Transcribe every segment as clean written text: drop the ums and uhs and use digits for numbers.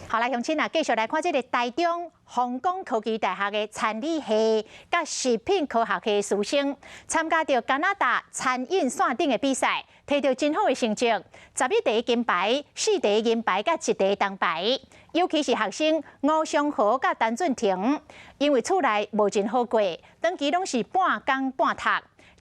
好來，鄉親啊，繼續來看這个台中弘光科技大學的餐理系佮食品科學系師生參加著加拿大餐飲線頂的比賽，提著真好的成績，11塊金牌、四塊銀牌佮一塊銅牌。尤其是學生吳松和佮陳俊廷，因為厝內無真好過，長期攏是半工半讀。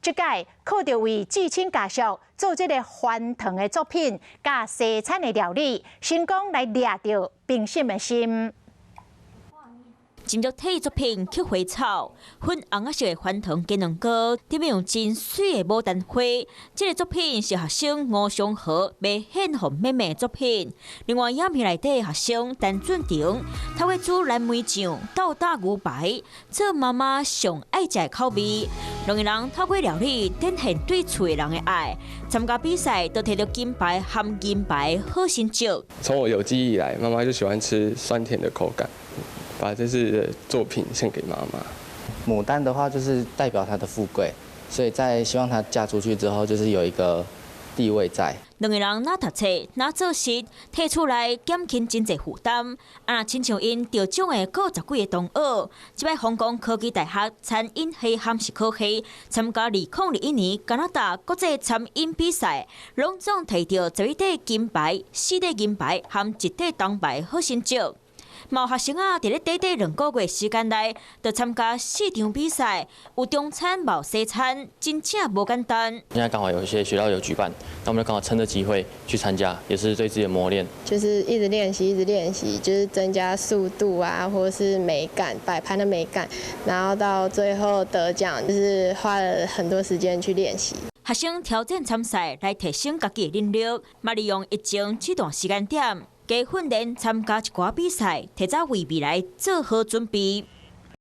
這擺靠著為至親家屬做這个翻糖的作品，佮西餐的料理，成功來掠著評審的心。金玉體作品菊花草，粉紅仔色的翻糖雞卵糕，頂面用真媠的牡丹花。這个作品是學生吳松和欲獻予妹妹的作品。另外，影片內底學生陳俊廷，透過煮藍莓醬、倒打牛排，做媽媽上愛食的口味。兩个人透過料理展現對厝的人的愛。參加比賽都提著金牌和銀牌好成績。從我有記憶以來，媽媽就喜歡吃酸甜的口感。把這次的作品獻給媽媽。牡丹的話，就是代表她的富貴，所以在希望她嫁出去之後，就是有一個地位在。兩个人若讀冊，若做事，替厝內減輕真濟負擔。啊，親像𪜶得獎的閣十幾个同學，這擺弘光科技大學餐飲系和食科系參加2021年加拿大國際餐飲比賽，攏總提著11塊金牌、四塊銀牌和一塊銅牌好成績。嘛有學生仔，佇咧短短2個月時間內，就參加四場比賽，有中餐，嘛有西餐，真正無簡單。現在剛好有一些學校有舉辦，那我們就剛好趁這機會去參加，也是對自己的磨練。就是一直練習，一直練習，就是增加速度啊，或者是美感，擺盤的美感，然後到最後得獎，就是花了很多時間去練習。學生挑戰參賽來提升家己的能力，嘛利用疫情這段時間點，加訓練參加一寡比賽，提早為未來做好準備。